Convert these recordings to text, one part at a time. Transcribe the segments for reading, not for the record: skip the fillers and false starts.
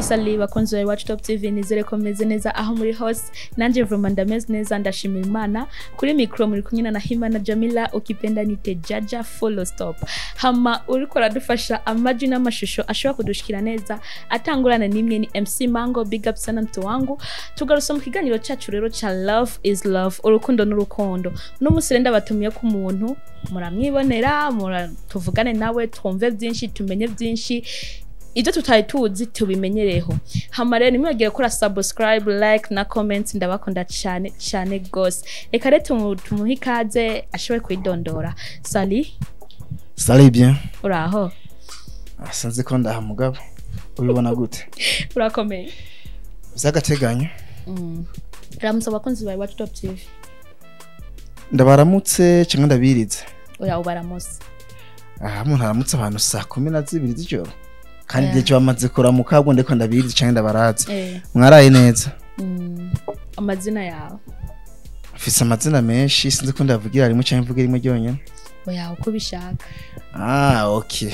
Salut bakunzi ba Iwacu Top TV, nizere ko meze neza aho muri hose. Nanje vraiment ndameze neza, ndashimira Imana. Kuri micro muri kumwe na Himana Jamila, ukipenda nite Jaja follow stop. Hama uriko aradufasha amajwi n'amashusho ashobora kudushikira neza atangurana nimwe ni MC Mango. Big up sana mtu wangu. Tugarutse mu kiganiro cyacu rero cha Love is Love, urukundo n'urukundo. Uno munsi rero ndabatumiye ku muntu muramwibonera, tuvugane nawe, twumve byinshi, tumenye byinshi, ibyo tutari tuzi tubimenyereho. Hama rero nimwibagire gukora subscribe, like na comment. Ndabakunda cyane cyane gose. Reka rero tumuhe ikaze ashobore kwidondora. Salut. Salut, bien. Uraho? Sinzi ko ndaha mugabo. Ubibona gute? Urakomeye? Vy'agateganyo. Ramutse abakunzi ba Iwacu Top TV. Ndabaramutse cyangwa ndabirize? Oya, ubaramutse. Aha umuntu aramutse abantu saa 12 z'ijoro. Kandi igihe bamaze kuramuka, ahubwo ndiko ndabirize cyangwa ndabaraze. Mwaraye neza? Amazina yawe? Mfise amazina menshi, sinzi ko ndavugira rimwe cyangwa mvuge rimwe ryonyene. Oya, uko ubishaka. Ah, okay.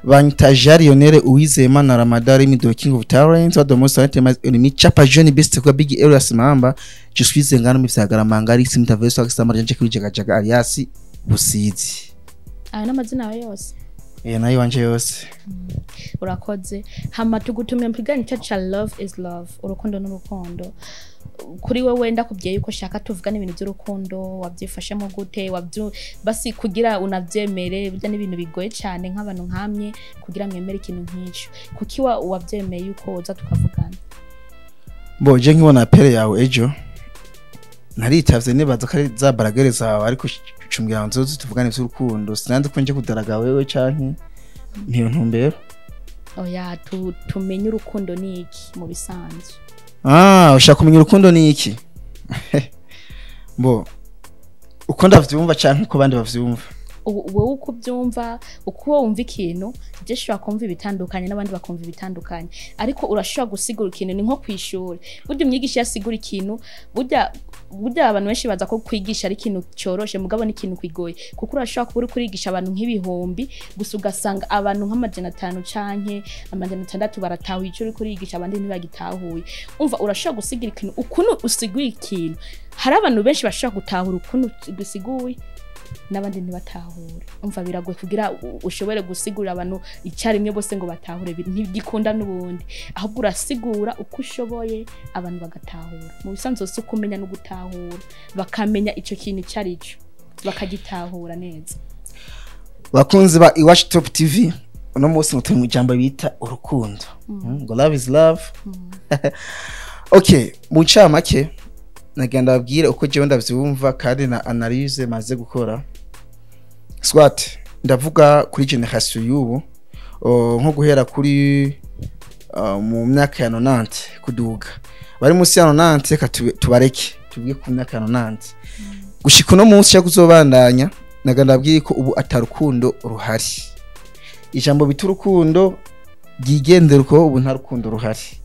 Banyita Jean Lionel Uwizeyimana Ramadari, the King of Talents, the most talented enemy, Chapa Jeune Best kwa Big Elias Mamba. Je suis ngano mifyagara mangari simtaveso akisamara janje kuri jaga jaga alias Busizi. Aya n'amazina yawe yose? Eh, nayo wanje yose. Urakoze. Hama tugutumira mu kiganiro cyacu ca Love is Love, urukundo n'urukundo. Kuri wewe, ndakubwiye yuko shaka tuvugane ibintu by'urukundo, wabyifashemo gute? Wabyu basi kugira unavyemere, burya n'ibintu bigoye cyane nk'abantu nkamye kugira mwemere ikintu nk'icyo. Kuki wabyemeye yuko uza tukavugana? Bo je nkibona appel yawe ejo naritavye, nibaza ko ari za baragere zawe, ariko cumbwira ngo nzoze tuvugane ivy'urukundo, sinanze ko nje kudaraga wewe canke ntiyo ntumbero. Oya, tumenye urukundo ni iki mu bisanzwe. Ah, ushaka kumenya urukundo ni iki? Bo uko ndavyumva canke uko abandi bavyumva? Wowe uko ubyumva, uko wumva ikintu. Je ushobora kumva ibitandukanye n'abandi bakumva ibitandukanye, ariko urashobora gusigura ikintu. Ni nko kwishuri, burya umwigisha iyo asigura ikintu, burya abantu benshi baza ko kwigisha ari ikintu cyoroshe, mugabo ni ikintu kigoye, kuko urashobora kuba uri kurigisha abantu nk'ibihumbi gusa, ugasanga abantu nk'500 canke 600 baratahuye icyo uri kurigisha, abandi ntibagitahuye. Umva, urashobora gusigira ikintu, ukuntu usiguye ikintu, hari abantu benshi bashobora gutahura ukuntu gusiguye n'abandi ntibatahure. Umva, biragoye kugira ushobore gusigurira abantu icyarimwe bose ngo batahure. Ntigikunda n'ubundi, ahubwo urasigura uko ushoboye abantu bagatahura. Mu bisanzwe si ukumenya no gutahura, bakamenya icyo kintu icyo ari cyo, bakagitahura neza. Bakunzi ba Iwacu Top TV, uno munsi ngo turi mu ijambo bita urukundo. Ngo love is love. Okay, mu ncamake nagenda babwire uko jewe ndavyumva kandi na analyse maze gukora. Soit ndavuga kuri génération y'ubu, nko guhera kuri mu myaka ya 90 kuduga. Bari munsi ya 90 reka tubareke, tuvuge ku myaka ya 90 gushika uno munsi cyo kuzobandanya. Nagenda babwire ko ubu atarukundo ruhari. Ijambo bita urukundo ryigendera uko, ubu nta rukundo ruhari.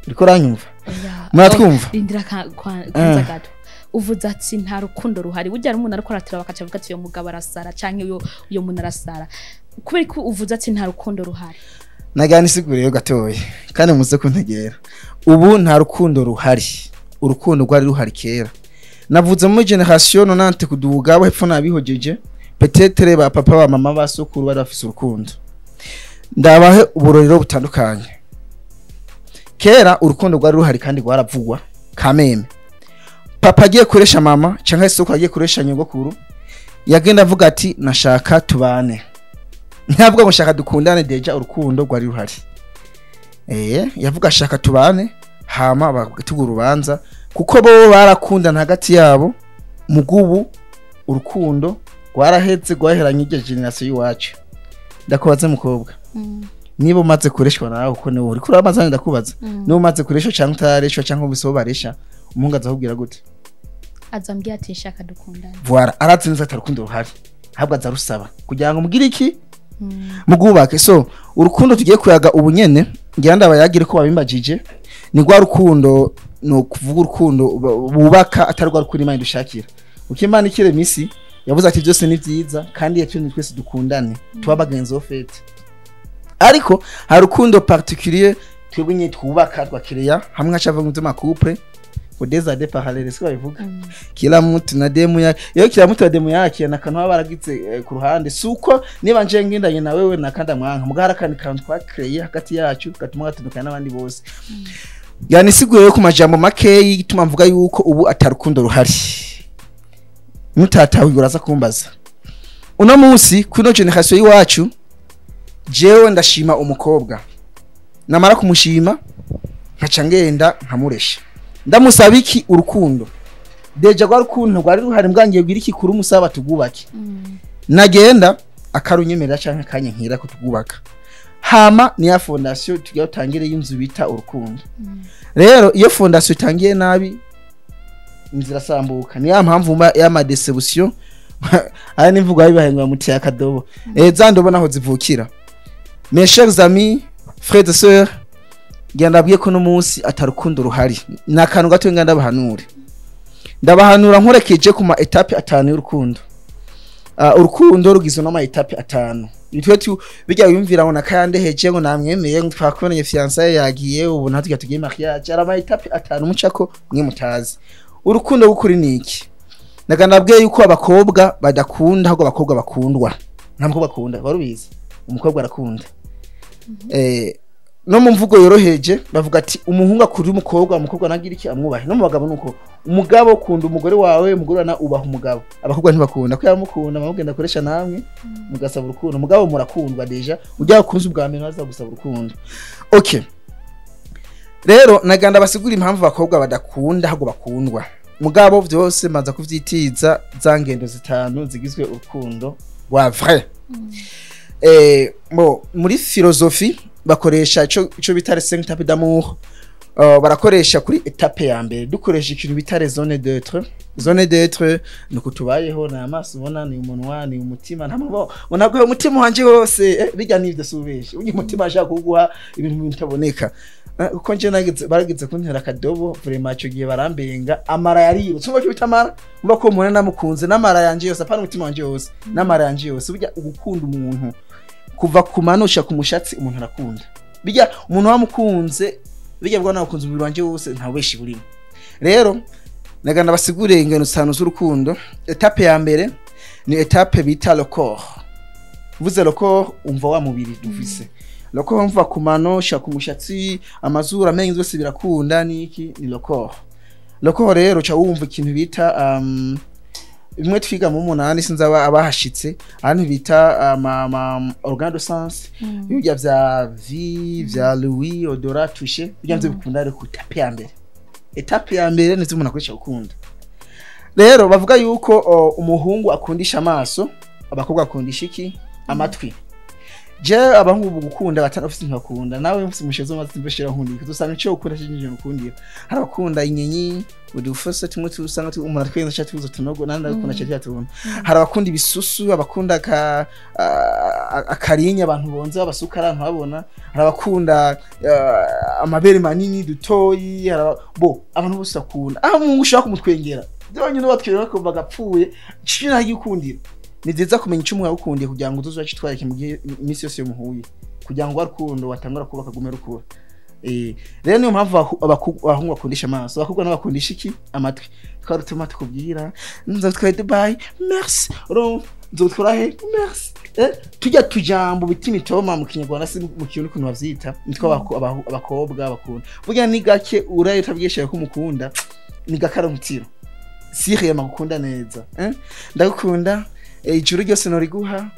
Uriko uranyumva? Oya. Muratwumva? Oh, rindira kwanza gato. Uvuze ati nta rukundo ruhari. Burya hari umuntu ariko aratura bakaca avuga ati uyo mugabo arasara canke uyo muntu arasara. Kubera ko uvuze ati nta rukundo ruhari? Nagira nisigurireyo gatoya kandi muze kuntegera. Ubu nta rukundo ruhari, urukundo rwari ruhari kera. Navuze muri génération 90 kuduga, abo hepfo nabihojeje, peut-être ba papa, ba mama, ba sokuru bari bafise urukundo. Ndabahe uburorero butandukanye. Kera urukundo rwari ruhari kandi rwaravugwa kameme. Papa agiye kuresha mama cyangwa sokuru agiye kuresha nyogokuru, yagenda avuga ati nashaka tubane, ntabwo ngo shaka dukundane. Déjà urukundo rwari ruhari. Yavuga shaka tubane, hama bagategura urubanza kuko bo barakundana hagati yabo. Mugubu urukundo rwarahetse, rwaheranye iryo génération y'iwacu. Ndakubaza mukobwa, niba umaze kureshwa nawe, uko niwe uriko uramaze, ndakubaza, niba umaze kureshwa cyangwa utarareshwa cyangwa ubise baresha, umuhungu azakubwira gute? Azambwira ati nshaka dukundane. Voilà, arazi neza ati urukundo ruhari, ahubwo aza rusaba kugira ngo mugire iki? Mugubake. So urukundo tugiye kuyaga ubu nyene, ngira ndabayagire ko babimbajije, ni rwa rukundo, ni ukuvuga urukundo bubaka, atari rwa rukundo Imana idushakira. Uko Imana ikire misi yavuze ati byose ni byiza kandi yatumye twese dukundane, tuba bagenzi au fait. Ariko hari urukundo particulier twebwe nyine twubaka, twakireya hamwe, haca mu ma couple ngo des ades parallèles, siko babivuga? Kila mtu na demu yake. Iyo kila mtu na demu yake na kantu baba baragize ku ruhande, suko niba nje ngendanye na wewe na kanda mwanka mugara kandi kantu twakreye hagati yacu gatuma gatandukana n'abandi bose. Yani siguye ku majambo makeyi gituma mvuga yuko ubu atarukundo ruhari. Mutatawe uraza kumbaza. Uno munsi kuno génération y'iwacu, jewe ndashima umukobwa, namara kumushima nkaca ngenda nkamuresha, ndamusaba iki? Urukundo. Déjà rwa rukundo rwari ruhari, mbwangiye bwira iki kuri umusaba tugubake, nagenda akarunyemerera canke akanyenkira ko tugubaka. Hama ni ya fondation tugiye utangire y'inzu bita urukundo. Rero iyo fondation itangiye nabi, inzira sambuka. Ni ya mpamvu ya ma déception aya n'imvugo yabibahenga muti ya kadobo, za ndobo naho zivukira. Mes chers amis, frères et sœurs, ngira ndabwiye ko no munsi atarukundo ruhari. Ni akantu gato ngenda ndabahanure, ndabahanura nkorekeje ku ma étapes atanu y'urukundo. Urukundo rugizwe n'ama étapes atanu. Nitwe tu bijya wiyumvira ngo nakandeheje, ngo namwemeye, ngo twakubonanye fiançailles yagiye, ubu natwe tugiye mariage. Ari ama étapes atanu mucako mwe mutazi. Urukundo gukuri niki? Naga ndabwiye yuko abakobwa badakunda, ahubwo abakobwa bakundwa. Nta mukobwa akunda, warubizi? Umukobwa arakunda. No mu mvugo yoroheje bavuga ati umuhungu akunda umukobwa, umukobwa nagira iki? Amwubahe. No mu bagabo nuko, umugabo ukunda umugore wawe, umugore na ubaha umugabo. Abakobwa ntibakunda ko yamukunda, mugenda akoresha namwe mugasaba urukundo. Umugabo murakundwa déjà, ujya ukunze ubwa mbere baza gusaba urukundo. Okay, rero naganda basigura impamvu abakobwa badakunda ahubwo bakundwa. Mugabo vyose maza kuvyitiza za ngendo zitanu zigizwe urukundo rwa vrai. Bo muri philosophie bakoresha ico bita les cinq étapes d'amour. Barakoresha kuri étape ya mbere, dukoresha ikintu bita les zones d'être. Zone d'être ni uko tubayeho: ni amaso ubona, ni umunwa, ni umutima. Nta muntu ubona umutima wanje wose, bijya n'ivyo subeshe ujya umutima ashaka kuguha ibintu bitaboneka. Uko nje nageze barageze kuntera akadobo, vraiment ico gihe barambenga amara yarirutse. Umva cyo bita amara, umva ko umuntu namukunze n'amara yanje yose, apana umutima wanje yose, n'amara yanje yose. Burya ugukunda umuntu kuva ku manusha ku mushatsi, umuntu arakunda. Bijya umuntu wamukunze, bijya bwa nakunze umubiri wanje wose, nta weshi burimo. Rero naganda basigure ingano zitanu z'urukundo. Étape ya mbere ni étape bita le corps. Uvuze le corps, umva wa mubiri dufise. Le corps, umva ku mano shaka ku mushatsi, amazuru, amenyo, byose birakunda. Niki ni le corps? Le corps rero ca wumva ikintu bita bimwe twiga mu munani, sinzi abahashitse, ahantu bita ama organe de sens, bijya vya vue, vya l'ouïe, odorat, toucher, bijya nvyo bikunda. Rero ku étape ya mbere, étape ya mbere nizo umuntu akoresha gukunda. Rero bavuga yuko umuhungu akundisha amaso, abakobwa akundisha iki? Amatwi. Je abahungu ubu gukunda batana ufise ntibakunda. Nawe ufise umushezo maze mbeshera nkundika, usanga ico ukunda cinjije ukundira. Hari abakunda inyenyi, udufose tumwe tusanga umuntu atwenza cha tuzo tunogo, nandi akunda cha tuntu. Hari abakunda ibisusu, abakunda akarinya abantu bonze babasuka abantu babona. Hari abakunda amabere manini, dutoyi. Hari bo abantu bose bakunda aho umuntu ushaka kumutwengera byonyine, batwengera ko bagapfuye cyo nagikundira. Ni byiza kumenya icyo umuntu yagukundiye kugira ngo uzoze ukitwarike mu gihe iminsi yose muhuye, kugira ngo urukundo watangura kubaka gume rukura. Rero niyo mpamvu abahungu bakundisha amaso, abakobwa nabo bakundisha iki? Amatwi. Twarutuma tukubwira nzotwara Dubai, merci. Urumva nzotwara he? Merci. Tujya tujambo bita imitoma mu Kinyarwanda, si mu Kirundi ukuntu bavyita, nitwo abakobwa bakunda. Burya ni gake uraye utabwishije ko umukunda, ni gake aramutiro siriyema gukunda neza. Ndagukunda, ijuru ryose noriguha,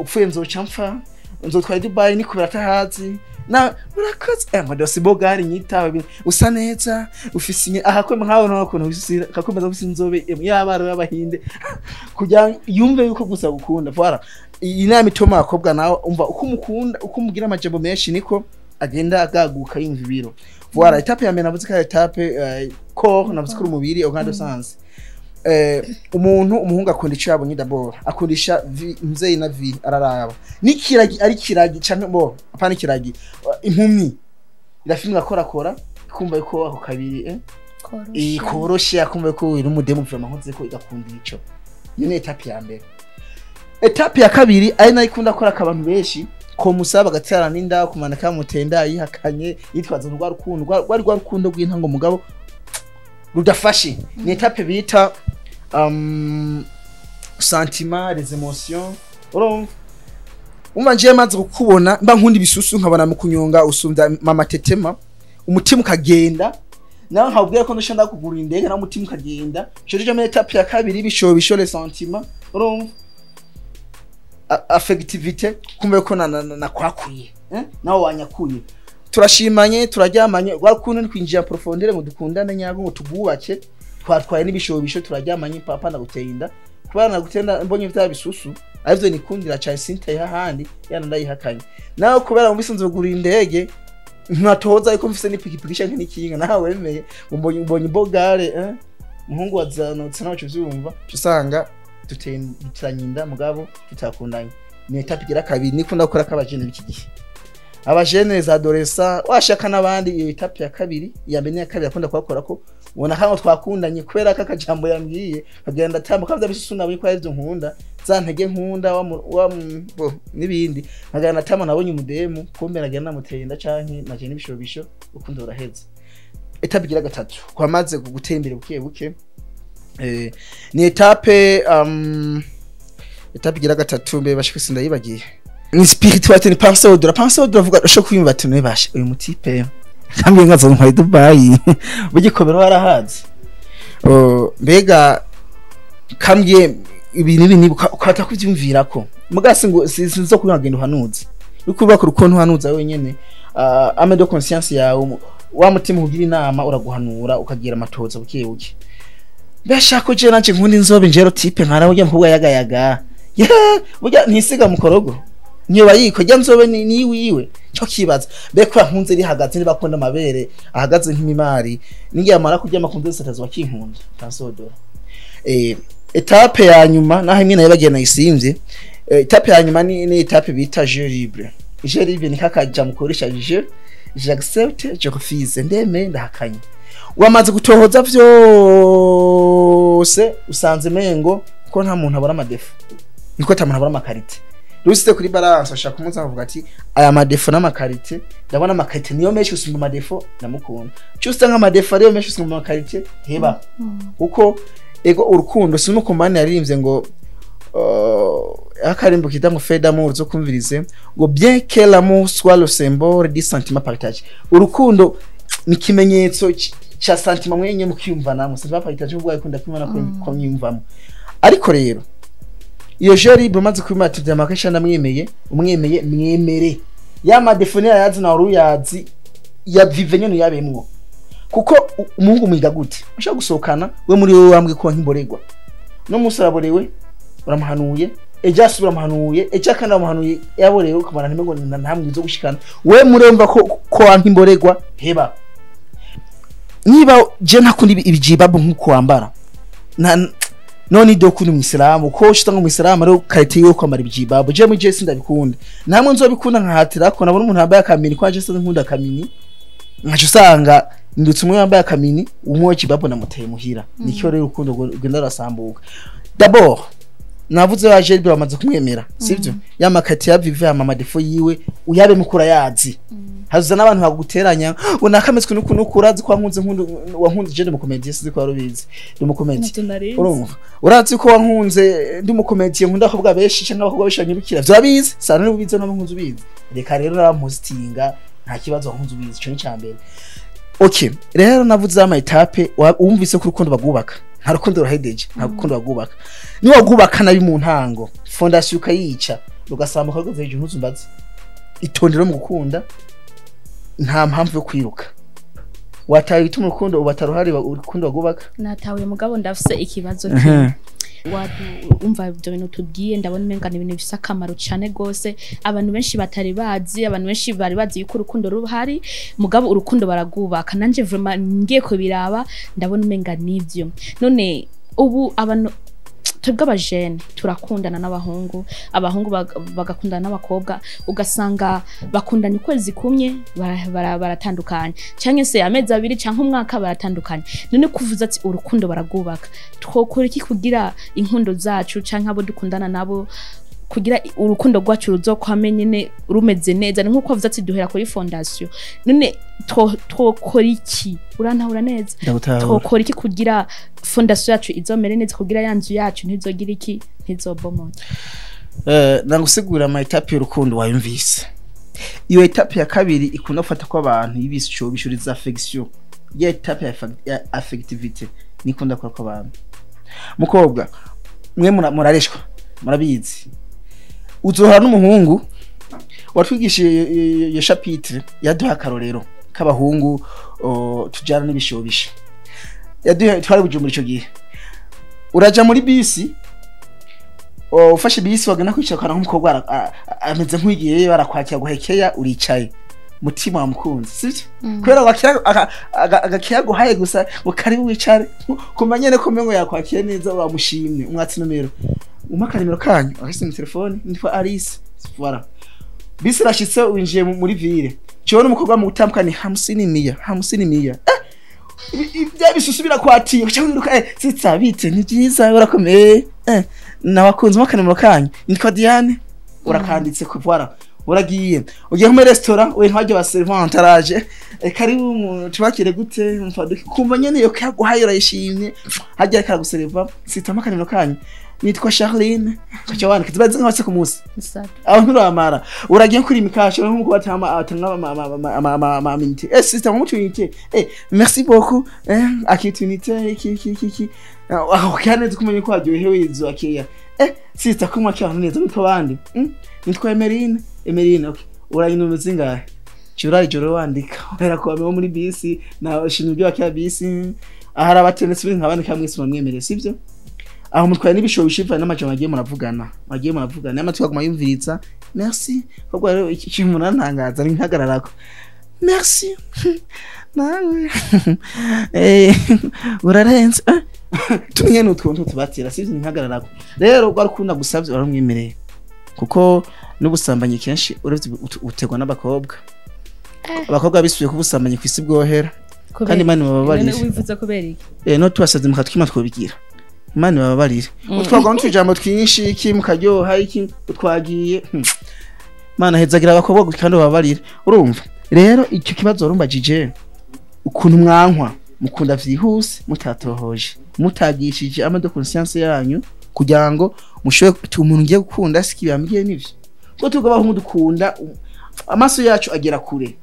upfuye nzoca mpfa, nzotwara Dubai nikubera atahazi na urakoze, ngo dosi bogari nyitawe, usa neza, ufise aha ko nkawe no kuntu ufise kakomeza ufise inzobe y'abana b'abahinde, kugira ngo yumve yuko gusa gukunda. Voilà, iyi nama ituma abakobwa nawe umva uko umukunda, uko umugira amajambo menshi, niko agenda agaguka yumva ibiro. Voilà, étape ya mbere navuze ko ari étape corps, navuze ko ari umubiri, organe de sens. Umuntu umuhungu akunda icyo yabonye d'abord, akundisha mvyeyi na vue, araraba n'ikiragi ari kiragi canke bo apana ikiragi, impumyi irafimwa akorakora kumva yuko ako kabiri koroshe, akumva ko uri umudemu vraiment nkoze ko igakunda ico. Iyo ni étape ya mbere. Étape ya kabiri ari nayo ikunda kora abantu benshi. Ko musaba agaterana n'inda kumanika mutenda yihakanye, yitwaza ngo rwa rukundo rwari rwa rukundo rw'intango, mugabo rudafashe. Ni étape bita sentiment, les émotions. Urumva, umva, njewe maze kukubona mba nkunda ibisusu, nkabona mu kunyonga usumvya mama tetema, umutima ukagenda, nawe nkabwira ko ndashaka kugura indege, nawe umutima ukagenda. Ico tuje muri étape ya kabiri, ibishobisho, les sentiments. Urumva, affectivité, kumva ko na nakwakuye, eh? Nawe wanyakuye, turashimanye, turaryamanye. Rwa rukundo ni kwinjira profondeur ngo dukundane nyabwo, ngo tugubake. Twatwaye n'ibishobisho, turaryamanye, papa ndaguteye inda. Kubera naguteye, mbonye vya bisusu arivyo nikundira cyane, sinteye hahandi yana ndayihakanye. Nawe kubera mu bisanzwe kugura indege, ntatoza ariko mfise n'ipikipiki canke n'ikinga, nawe wemeye mbonye imbogare, eh? Muhungu wazanutse nawe uvyumva, usanga duteranye inda mugabo tutakundanye. Ni étape igira kabiri nikunda gukora k'abajene b'iki gihe, abajene za adolescents washaka n'abandi. Iyo étape ya kabiri, iya mbere n'iya kabiri akunda kuhakora ko ubona kango twakundanye kubera ko akajambo yambwiye kagenda atambuka bya bisusu, nabonye ko arivyo nkunda, za ntege nkunda wa bo n'ibindi, nkagenda atama nabonye umudemu, kumbe nagenda namuteye inda canke naje n'ibishobisho, urukundo ruraheze. Étape igira gatatu, kwamaze gutera imbere buke buke, ni étape étape igira gatatu, mbe bashika sindayibagiye, ni spiritualité, ni pensée au-delà. Pensée au-delà, avuga ushobora kwiyumva ati nibashe uyu mutipe kambwiye nkazo ntwaye Dubai, bugikomero warahazi. Oh, mbega kambwiye ibi nibi nibi, ukata kuvyumvirako mugasi ngo sinzo kugenda uhanuza, uriko ubaka urukundo uhanuza wenyene, âme de conscience yawe, wa mutima ugira inama, uraguhanura ukagira amatoza buke buke. Mbashaka je nanje nkunda inzobe, njero type nkara burya mukobwa yagayaga, yeah, burya ntisiga mukorogo niyo bayiko jya nzobe ni wiwe cyo kibaza mbe ko nkunze rihagaze, niba akunda amabere ahagaze nk'imimari, ningiye amara kurya amakunze satazwa kinkunda tansodora. Étape ya nyuma, naho imwe nayo bagiye nayisimvye, étape ya nyuma ni étape bita jeu libre. Jeu libre ni kakaja mukoresha je j'accepte, je refuse, ndeme ndahakanye. Wamaze gutohoza vyose, usanze mengo ko nta muntu abura ama défauts, niko ata muntu abura ama qualités. Rusite kuri balance, ashaka kumuza avuga ati aya ma défauts n'ama qualités, ndabona ama qualités niyo menshi usumba ama défauts, ndamukunda. Cyo usanga ama défauts ariyo menshi usumba ama qualités, heba. Kuko ego urukundo si nuko mani yaririmbye ngo akarimbo kita ngo fait d'amour, zo kumvirize ngo bien que l'amour soit le symbole du sentiment partagé. Urukundo ni ikimenyetso ca sentiment mwenye mukiyumva namwe, sentiment partagé, ubwo akunda kwimana ko mwiyumvamo. Ariko rero iyo jeu libre, umaze kwimata ati vyamakesha ndamwemeye, umwemeye, mwemere ya ma défauts yazi na uruyazi ya vive nyene yabemwo. Kuko umuhungu mwiga gute ushaka gusohokana we muri wowe wambwe ko nk'imboregwa, no munsi araborewe uramuhanuye, ejo asubira uramuhanuye, ejo kandi uramuhanuye yaborewe, ukamara ntimengo ntamwe zo gushikana we muremva ko wank'imboregwa. Heba niba je ntakunda ibijibabu nkuko wambara na none ibyo kuri umwisilamu ko ushita ngo umwisilamu ari qualité yo kwambara ibijibabu, je muri je sindabikunda, namwe nzobikunda nkahatira ko nabona umuntu yambaye akamini, kwa je sinkunda akamini, nkaca usanga ndutse umwe yambaye akamini, umwe w'ikibabu namuteye muhira. Nicyo rero urukundo rugenda rurasambuka. D'abord navuze wa Jerry bamaze kumwemera, sivyo? Ya ma qualités ya vive ama ma défauts yiwe uyabe mukura yazi, hazuza n'abantu baguteranya ngo nakametswe nuku nuku, urazi ko wankunze nkundu wankunze je ndi umukomediye, sizi ko warubizi ndi umukomediye. Ntavyo narizi. Urumva, urazi ko wankunze ndi umukomediye, nkunda abakobwa benshi cyangwa abakobwa benshi banyirukira, vyo sana n'ubizi no nkunze ubizi. Reka rero narampositinga, nta kibazo, wankunze ubizi, ico ni cambere. Okay, rero navuze ama étapes, wumvise ko urukundo bagubaka, nta rukundo ruhedeje, nta rukundo bagubaka. Niba wagubaka nabi mu ntango, fondation ukayica, rugasambuka rugeze hejuru, ntuzumbaze. Itondero mu gukunda, nta mpamvu yo kwiruka. Wataye ituma urukundo ubataruhari urukundo bagubaka. Natahuye, mugabo ndafise ikibazo kimwe. Wadu umva ibyo bintu tubwiye, ndabona umenga ni ibintu bifise akamaro cane gose abantu benshi batari bazi. Abantu benshi bari bazi yuko urukundo ruhari, mugabo urukundo baragubaka. Nanje vraiment ngiye kubiraba ndabona umenga nivyo. None ubu abantu twebwe abajene turakundana n'abahungu, abahungu bagakundana n'abakobwa, ugasanga bakundana ukwezi kumwe baratandukanye, canke se amezi 2 canke umwaka baratandukanye. None kuvuza ati urukundo baragubaka, twokora iki kugira inkundo zacu canke abo dukundana nabo Kugira urukundo rwacu ruzokwame nyene rumeze neza, ni nkuko avuze ati duhera kuri fondation. None twokora iki? Urantahura neza? Ndagutahura. Twokora iki kugira fondation yacu izomere neza, kugira ya nzu yacu ntizogira iki, ntizobomoke? Nagusigura ama étapes y'urukundo, wayumvise. Iyo étape ya kabiri ikunda gufata ko abantu y'ibisho bishuriza affection, ya étape ya affectivité nikunda gukora ko abantu. Mukobwa mwe murareshwa, murabizi, uzohora n'umuhungu watwigishije iyo chapitre, yaduha akarorero k'abahungu tujyana n'ibishobisho yaduha. Twari Bujumbura ico gihe, uraja muri bisi, ufashe bisi, wagenda kwicara ukabona nk'umukobwa ameze nk'ugiye barakwakira guhekeya, uricaye, mutima wamukunze, sibyo? Kubera agakeya guhaye gusa ngo karibu wicare, kumva nyene ko umengo yakwakiye neza, uramushimye, umwatsi nomero, umpa akanimero kanyu, ahise mu telefone, nitwa Alice. Voilà, bisi irashitse, winjiye muri ville, cyo n'umukobwa mu gutambukana ni hamsini mia, hamsini mia. Bya bisusu birakwatiye, uca wiruka: "Sitsa bite? Ni byiza, urakomeye? Nawakunze, umpa akanimero kanyu, nitwa Diane." Urakanditse ku, voilà, uragiye, ugiye muri restaurant, we nk'abajya ba servante araje: "Karibu, tubakire gute?" Mfaduke kumva nyene iyo kaguhaye urayishimye, hajya ariko araguserva: "Sitama akanimero kanyu, nitwa Charline." Ukaca wandika, ziba zinkabase ku munsi aho nturamara. Uragiye kuri mikasho nkuko batama atanga ama unité: "Sister, mu unité, merci beaucoup, akita unité iki iki iki iki." Aho kandi kumenya ko waryohewe izo akeya: "Sister, ko mwakira neza, nitwa bande?" "Nitwa Emerine." "Emerine, okay." Urayinuma zingahe? Cyura ijoro wandika, uhera ku wo muri bisi na shimye ibyo wakira bisi ahari abatenesi biri nk'abandi kamwe mwese mwemereye, sibyo? Aho mutwaye n'ibishobisho bivanye n'amajambo bagiye muravugana, amatwi aguma yumviriza. Merci kobwa. Rero iki kintu murantangaza ni nkagararako. Merci nawe, urarenze. Tumwe n'utwo tubatira, sivyo? Ni nkagararako. Rero rwa rukunda gusavye waramwemereye, kuko n'ubusambanyi kenshi uravye utegwa n'abakobwa. Abakobwa bisubiye ku busambanyi kw'isi bwohera, kandi Imana ibababarire. Wivuze kubera iki? No tubasavye mukatwima twobigira, Imana ibababarire. Utwagwa n'utujambo twinshi iki mukaryoha iki utwagiye. Imana hezagira abakobwa kandi bababarire. Urumva rero icyo kibazo warumbajije, ukuntu mwankwa mukunda vyihuse, mutatohoje, mutagishije âme de conscience yanyu kugira ngo mushobore umuntu ngiye gukunda siki bambwiye nivyo, ko tugabaho dukunda, amaso yacu agera kure.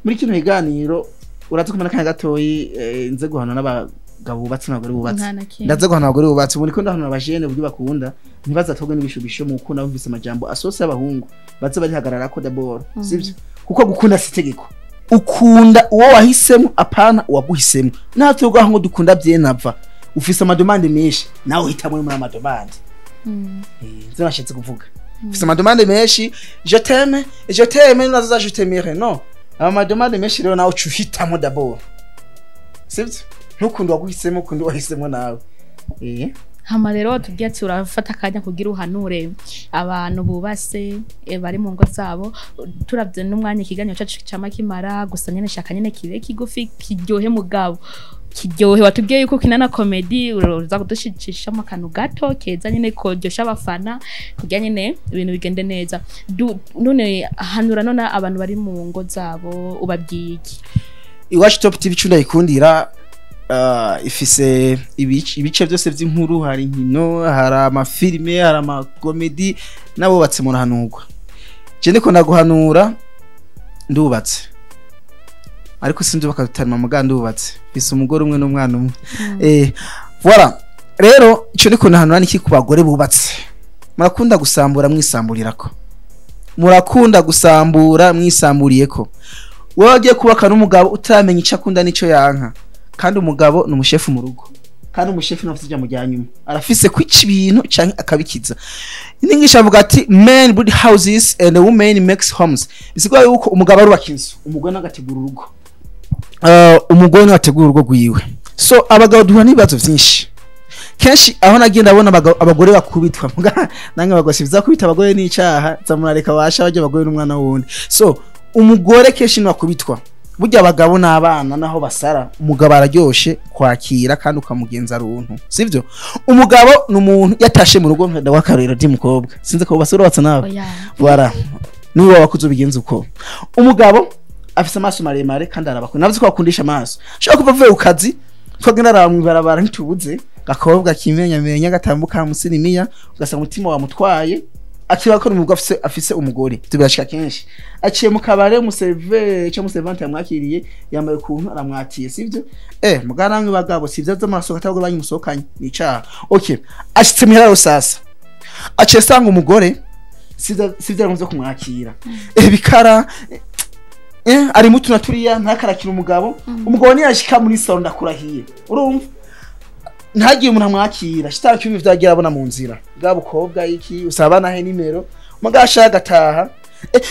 Muri kino kiganiro uraza kumena akanya gatoyi, nze guhana n'abagabo bubatse n'abagore bubatse. Nta na kimwe. Ndaza guhana abagore bubatse, ubu niko ndahanura abajene uburyo bakunda, ntibazatogwe n'ibishubisho mu gukunda bumvise amajambo asose y'abahungu, baze barihagararako d'abord, sivyo? Kuko gukunda si itegeko, ukunda uwo wahisemo, apana uwaguhisemo. Natwe ubwaho ngo dukunda byenava, ufise ama demandes menshi, nawe uhitamo muri ama demandes. Nzi nashatse kuvuga, ufise ama demandes menshi: "Je t'aime, je t'aime", nazo za "je t'aimerai". No ama demandes menshi rero, nawe uca uhitamo d'abord, sivyo? Ntukunde uwaguhisemo, ukunda uwahisemo nawe. Hama rero watubwiye ati urafata akanya kugira uhanure abantu bubase, bari mu ngo zabo. Turavye n'umwanya ikiganiro cacu cama kimara, gusa nyene shaka nyene kibe kigufi, kiryohe, mugabo kiryohe. Watubwiye yuko ukina na comédie, uza kudushicishamo akantu gato keza nyene koryosha abafana kugira nyene ibintu bigende neza. None hanura none abantu bari mu ngo zabo, ubabwiye iki? Iwacu Top TV, ico ndayikundira, ifise ibice byose by'inkuru: hari inkino, hari amafilime, hari ama comédies. N'abubatse murahanurwa. Je ndiko ndaguhanura, ndubatse ariko sinzi bakadutarima muga, ndubatse, mfise umugore umwe n'umwana umwe. Voilà, rero ico ndiko ndahanura niki ku bagore bubatse? Murakunda gusambura mwisamburirako, murakunda gusambura mwisamburiyeko. Wowe wagiye kubaka n'umugabo utaramenya icyo akunda n'icyo yanka, kandi umugabo ni umushefu mu rugo, kandi umushefu ntafite ijambo rya nyuma, arafise kwica ibintu canke akabikiza. Inyigisho avuga ati "Men build houses and the women makes homes", bisigura yuko umugabo arubaka inzu, umugore nawe agategura urugo. Umugore niwe ategura urugo rwiwe. So abagabo duhura n'ibibazo vyinshi kenshi. Aho nagiye ndabona abagore bakubitwa. Muga nange abagore sibiza kubita abagore n'icaha, zamurareka basha bajya abagore n'umwana wundi. So umugore kenshi niwe akubitwa. Burya abagabo n'abana naho basara, umugabo araryoshe kwakira kandi ukamugenza runtu, sivyo? Umugabo ni umuntu yatashe mu rugo nkada wakarera di mukobwa, sinzi ko basura batsa nawe. Oya. Voilà, niba wakuze ubigenza uko. Umugabo afise amaso maremare kandi arabakunda, navuze ko akundisha amaso. Ashobora kuva avuye ku kazi, twagenda araba mw'ibarabara ntitubuze gakobwa kimenyamenya gatambuka musinimiya, ugasanga umutima wamutwaye, akiba ko umugabo afise umugore. Ivyo birashika kenshi. Aciye mu kabare, umuserveur cyangwa umuservante yamwakiriye yambaye ukuntu, aramwatiye, sivyo? Mugana bagabo sivyo z'amaso katabwo banyimusohokanye ni icaha. Okay, ashitse muhira rero sasa, aciye asanga umugore sivyo aramuze kumwakira, bikara ari mutu na turiya ntakarakira umugabo. Umugabo niyashika muri salon, ndakurahiye, urumva ntagiye umuntu amwakira shitara cyumva ivyagira abona mu nzira bwa bukobwa iki usaba nahe nimero mugabo ashaka agataha,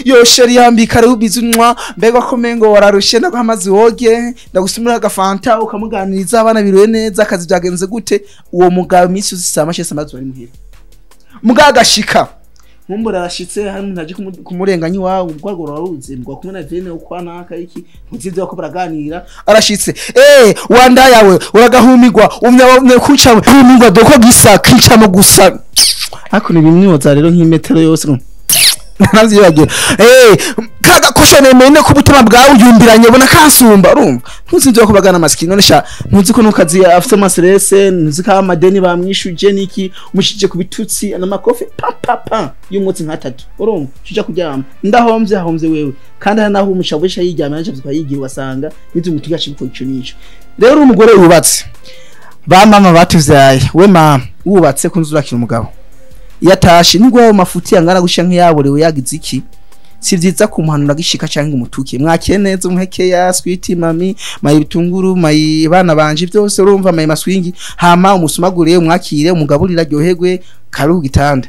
yo chéri, yambika rero ubizi unywa mbega ko mengo wararushe, ndaguha amazi woge, ndagusumira agafanta, ukamuganiriza, abana biriwe neza, akazi byagenze gute. Uwo mugabo iminsi yose sama shese amazi bari muhira. Mugabo agashika nkumbura arashitse, hari umuntu aje kumurenganya iwawe, urwago ruraruzi mbwa kumwe na vene ukwanaka iki, ntuzi ko baraganira. Arashitse, wanda yawe uragahumirwa umya kuca humirwa doko gisa kicamo gusa ariko ni bimwoza rero nk'imetero yose navyibagira, kaga koshone mene ku butima bwawe uyumbiranye bona kansumba. Urumva ntuzi nzo kubagana maskini none sha, ntuzi ko nukazi afite amastress, ntuzi ko amadeni bamwishuje niki, umushije ku bitutsi n'amakofe pa pa pa y'umutsi nkatatu. Urumva shuja kuryama, ndahomvye ahomvye wewe. Kandi hari naho umushabusha yiryama yaje yigira, ugasanga nizi umutuga cibiko ico nico. Rero uri umugore wubatse, ba mama batuvyaye, we mama wubatse kunzu urakira umugabo iyo atashe, nubwo ayo mafuti yangana gusha nk'iyaborewe yagize iki, si vyiza kumuhanura gishika canke umutuke. Mwakire neza, umuhekeya sweet mami, my bitunguru, my bana banje byose, urumva, my maswingi, hama umusumagure, umwakire, umugaburira, aryoherwe, karuhu gitanda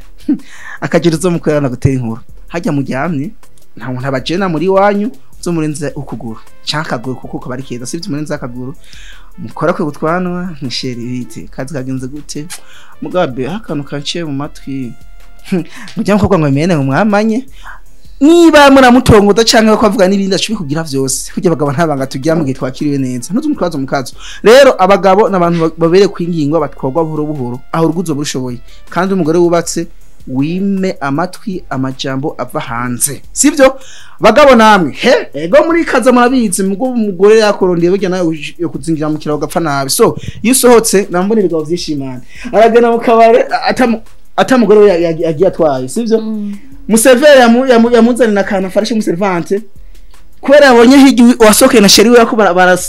akagera uzo mukorana gutera inkuru hajya muryamye. Nta muntu abajena muri wanyu, uzomurenza ukuguru canke akaguru kuko kaba ari keza, sivyo? Murenza akaguru, mukora kwe gutwanwa nti: "Chéri, bite, kazi kagenze gute?" "Mugabe akantu kanciye mu matwi." Mujya mukobwa ngo mene ngo mwamanye niba muramutongoza canke ko avuga n'ibindi acubi kugira vyose kugira abagabo ntabanga tugira mu gihe twakiriwe neza, ntuzi umutwazo mukazo. Rero abagabo n'abantu babere kwingingwa, batwagwa buhoro buhoro aho uruguzo burushoboye. Kandi umugore wubatse wime amatwi amajambo ava hanze, sivyo? Bagabo namwe he, ego muri kaza murabizi, mugo umugore yakorondeye burya nawe yo kuzingira mu kirago gapfa nabi. So iyo usohotse nambona ibigabo vyishimana, aragenda mu kabare atamugore we yagiye atwaye, sivyo? Museveri yamuzanira akantu afashe umuservante kubera yabonye hirya wasohokeye na chéri we ko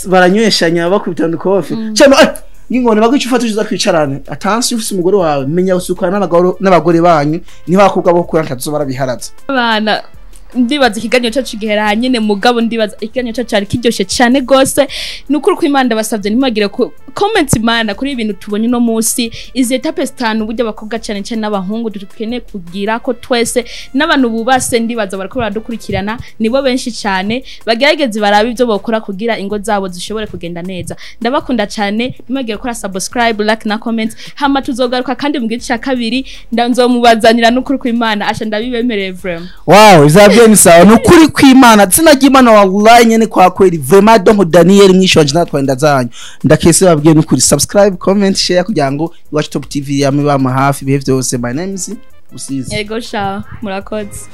baranyweshanya bakubitana ukofi cyangwa ngingone baguca ufata uza kwicarane. Attention, ufise umugore wawe, menya usukana n'abagore banyu, niho abakobwa bo kura ntazo barabiharaza. Abana, ndibaza ikiganiro cyacu gihera nyine, mugabo ndibaza ikiganiro cyacu cyari kiryoshye cyane gose. Ni ukuri ko Imana, ndabasabye ntimwagire ku comment Imana kuri ibintu tubonye uno munsi, izi étapes zitanu buryo abakobwa cyane cyane n'abahungu dukeneye kugira ko twese n'abantu bubase. Ndibaza bariko baradukurikirana nibo benshi cyane, bagerageze barabe ibyo bokora kugira ingo zabo zishobore kugenda neza. Ndabakunda cyane, ntimwagire gukora subscribe, like na comment. Hama tuzogaruka kandi mu gice cya kabiri, nzomubazanira n'ukuri kw'Imana asha ndabibemereye vraiment. Wow, izabyo ni sawa. Ni ukuri kw'Imana, zina ry'Imana, wallahi nyene kwa kweli vraiment. Donc Daniel mwisho wanje natwaye ndazanyu ndakese babwiye ni ukuri, subscribe, comment, share kugira ngo Iwacu Top TV yame bama hafi ibihe byose. My name is Usizi. Yego sha, murakoze.